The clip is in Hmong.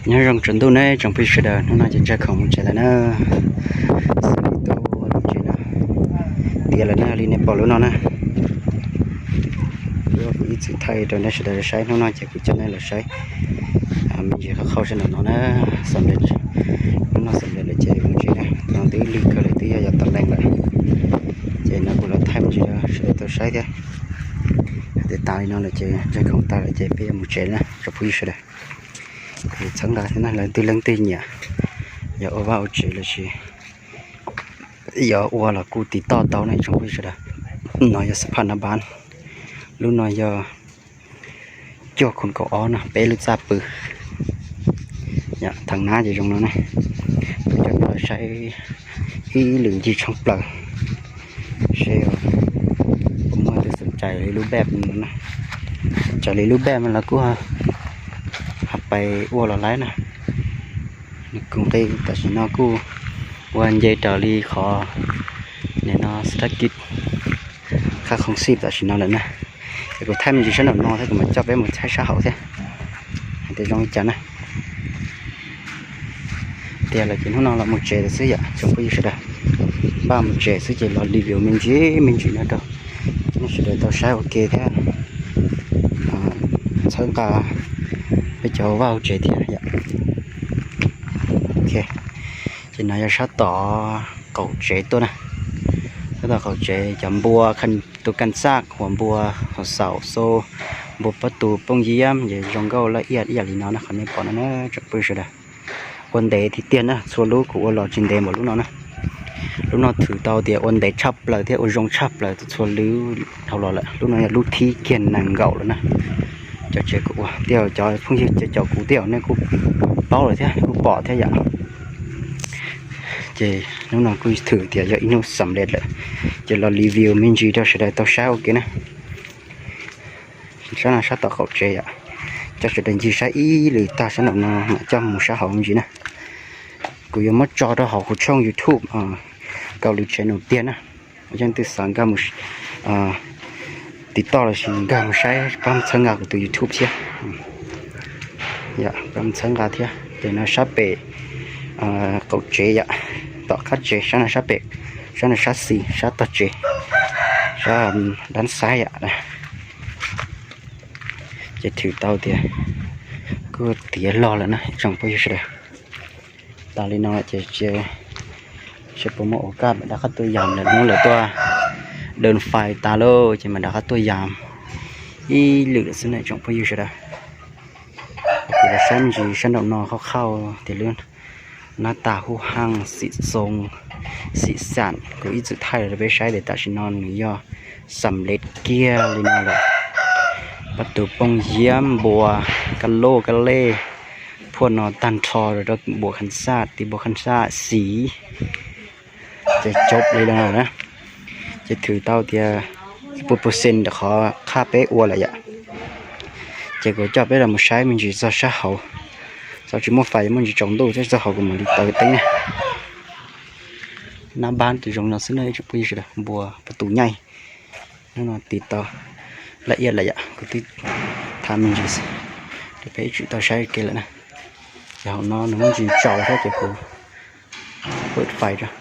Nyob zoo tsaus ntuj ne tsoom phooj ywg sawv daws, hnub no ces ntshai khoom mus tsev lawm na. Xws li tuaj mus tsev na, tiav lawm na, li nej pom lub no na. Kuv ib txwm thaij rau nej sawv daws saib, hnub no ces kuv coj nej los saib me ntsis qhov qhau sab nraum no na. Xam lej, hnub no xam lej lawm ces mus tsev na, no twb lig kawg lawm, twb yog yav tas leej lawm. Ces no kuv los thaij me ntsis rau sawv daws tau saib thiab. Hais tias tas li no lawm ces ntshai khoom tas lawm ces peb yuav mus tsev na tsoom phooj ywg sawv daws. Txhawb nqa thiab na, leej twg leej twg nyiam yuav ua vaj ua tsev los sis yuav ua los kuj tiv toj tau na tsoom phooj ywg sawv daws. No yog xab phaj nab npab, lub no yog cuaj khoom kaum ob no, peb lub txaj pw. Thav nab ces zoo no na. Peb coj nej los saib ib lwm ncig tshoob plaws seb puas muaj leej twg xom cais li lub npaj no na. Xom cais li lub npaj mas lawv kuj ho pais ua los laib na. Nws kuj nqi tam sim no kuj ua nce raws li qhov nim no xab thab kij khab khoom xij tam sim no lawm na. Ces kuv thaij me ntsis sab nraum no thiab kuv mam coj peb mus thaij sab hauv thiab hais tias zoo li cas na. Tiag lawm ces hnub no los mus tsev lawm xwb yom tsoom phooj ywg sawv daws. Npaj mus tsev xwb ces los review me ntsis me ntsis no rau nej sawv daws tau saib ua ke thiab txhawb nqa peb cov vaj ua tsev thiab yom. Ok, ces no yog sab tom qaum tsev tuaj na. Sab tom qaum tsev cov npua, tus kas xaj, huam npua, hauv xaum xo, npua pob tus pooj yiab ces zoo nkauj laj iaj ib yam li no na, qhov nej pom no na tsoom phooj ywg sawv daws. Ua ntev tiag tiag na, txhua lub kuv ua los tsis ntev npaum lub no na. Lub no thwm tau tias ua ntev tshaj plaws thiab ua zoo tshaj plaws txhua lub dhau los lawm. Lub no yog lub thib kiag nees nkaum lawm na. Cov tsev kuv ua, tej zaum cov phooj ywg caum kuv tej zaum nej kuj paub lawm thiab kuj pom thiab yom. Ces hnub no kuj thwm tias yog ib hnub xam lej lawm, ces los review me ntsis rau sawv daws tau saib ua ke na. Sab no sab tom qaum tsev yom. Coj sawv daws ncig saib ib lwm tag sab nraum no mam coj mus sab hauv me ntsis na. Kuv yuav muab tso rau hauv kuv tshooj YouTube Kaus Lwm Channel tiag na. Yog leej twg xav nkag mus tiv toj los sis nkag mus saib pab txhawb nqa kuv tus YouTube thiab. Pab txhawb nqa thiab. Ces no sab pem qaum tsev yom, tom qab tsev sab no sab pem, sab no sab xis sab tog tsev, sab dab xaib yom. Ces thwm tau tias kuj tiav log lawm na tsoom phooj ywg sawv daws. Tas li no ces seb puas muaj ua kaj mam rov qab tuaj yam lawm, hnub lawv tuaj dawm fais tas lauj ces mam rov qab tuaj yam ib lwm lawm xwb na tsoom phooj ywg sawv daws. Kuv los saib me ntsis sab nraum no khauj khauj tias lub nab tas hub haj xim xoo xim xam, kuv ib txwm thaij rau peb saib tias tam sim no nws yog xam lej kiag li no lawm. Pob tus pooj yiab npua, kab loj kab lej, phuaj no tag nrho rau npua khab xaj, tib npua khab xaj xis ces cov li no na. Ces thwm tau tias ib puas percent ntawm qhov qhaj peb ua lawm yom. Ces kuv coj peb los mus saib me ntsis txog sab hauv, txog tsis muaj fais muaj ntsis tsaus ntuj thiab txog hauv kuv mam li taws teeb na. Nab npab tus zoo no xwb na tsoom phooj ywg sawv daws, npua pob tus nyaij. Hnub no tiv tau laj iaj lawm yom, kuv twb thaij me ntsis rau peb ib txwm tau saib ke lawm na. Ces hauv no nws muaj ntsis tsaus thiab ces kuv pab fais rau.